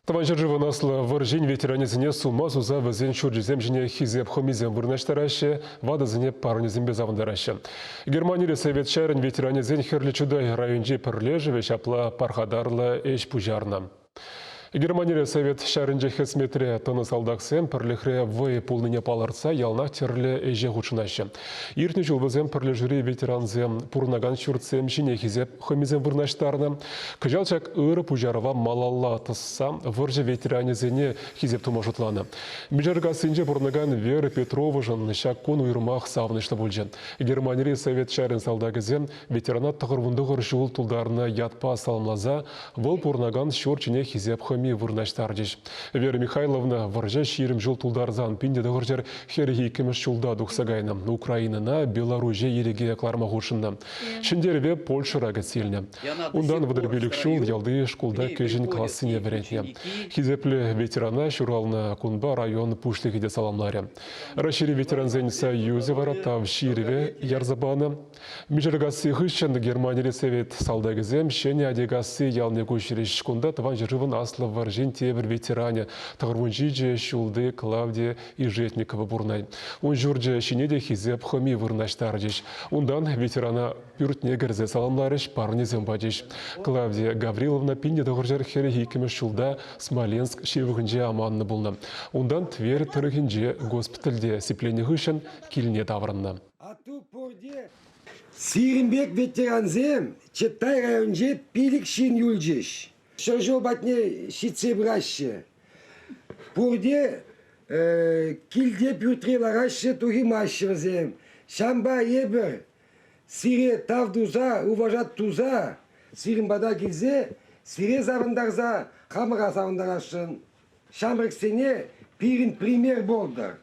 Тӑван ҫӗршывӑн Аслӑ вӑрҫин ветеранӗсене сума суса вӗсен ҫурчӗсем ҫине хисеп хӑмисем вырнаҫтараҫҫӗ, ватӑсене парнесемпе савӑнтараҫҫӗ. Германире Совет ҫарӗн ветеранӗсен Хӗрлӗ Чутай районӗнчи пӗрлешӗвӗ ҫапла пархатарлӑ ӗҫ пуҫарнӑ. Германире Совет ҫарӗнче хӗсметре тӑнӑ салтаксем пӗрлӗхре вӑй пулнине палӑртса яланах тӗрлӗ ӗҫе хутшӑнаҫҫӗ. Иртнӗ ҫул вӗсем пӗрлешӳри ветерансем пурӑнакан ҫуртсем ҫине хисеп хӑмисем вырнаҫтарнӑ. Кӑҫал ҫак ырӑ пуҫарӑва малалла тӑсса вӑрҫӑ ветеранӗсене хисеп тума шутланӑ. Мишеркассинче пурӑнакан Вера Петровӑшӑн ҫак кун уйрӑмах савӑнӑҫлӑ пулчӗ. Германири Совет ҫарӗн салтакӗсем ветерана 99 ҫул тултарнӑ ятпа саламласа вӑл пурӑнакан ҫурт ҫине хисеп хӑми вырнаҫтарчӗҫ. Вера Михайловна вӑрҫа 20 ҫул тултарсан 1942 ҫулта тухса кайнӑ. Украинӑна Беларуҫе ирӗке кӑларма хутшӑннӑ. Ҫӗнтерӗве Польшӑра кӗтсе илнӗ. Унтан 35 ҫул ялти шкулта кӗҫӗн классене вӗрентнӗ. Хисеплӗ ветерана ҫуралнӑ кунпа район пуҫлӑхӗ те саламларӗ. Раҫҫейри ветерансен союзӗ вара тав ҫырӑвӗ ярса панӑ. Мишеркасси хыҫҫӑн Германири совет салтакӗсем Ҫӗнӗ Атикасси ялне куҫрӗҫ. Кунта Тӑван ҫӗршывӑн Аслӑ вӑрҫин тепӗр ветеранӗ, 97 ҫулти Клавдия Ижетникова пурӑнать. Ун ҫурчӗ ҫине те хисеп хӑми вырнаҫтарчӗҫ. Унтан ветерана пӳртне кӗрсе саламларӗҫ, парнесем пачӗҫ. Клавдия Гавриловна 1942 ҫулта Смоленск ҫывӑхӗнче аманнӑ пулнӑ. Унтан Тверь тӑрӑхӗнче госпитальте сипленнӗ хыҫҫӑн килне таврӑннӑ. Сирӗн пек ветерансем Читай районӗнче пилӗк ҫын юлчӗҫ. Ҫӗршыв патне ҫитсе пыраҫҫӗ. Пурте килте пӳртре лараҫҫӗ, тухаймаҫҫӗ вӗсем. Ҫавӑнпа эпӗр сире тав туса, уважать туса, сирӗн пата килсе сире савӑнтарса хамӑра савӑнтарасшӑн. Ҫамрӑксене пирӗн пример пултӑр.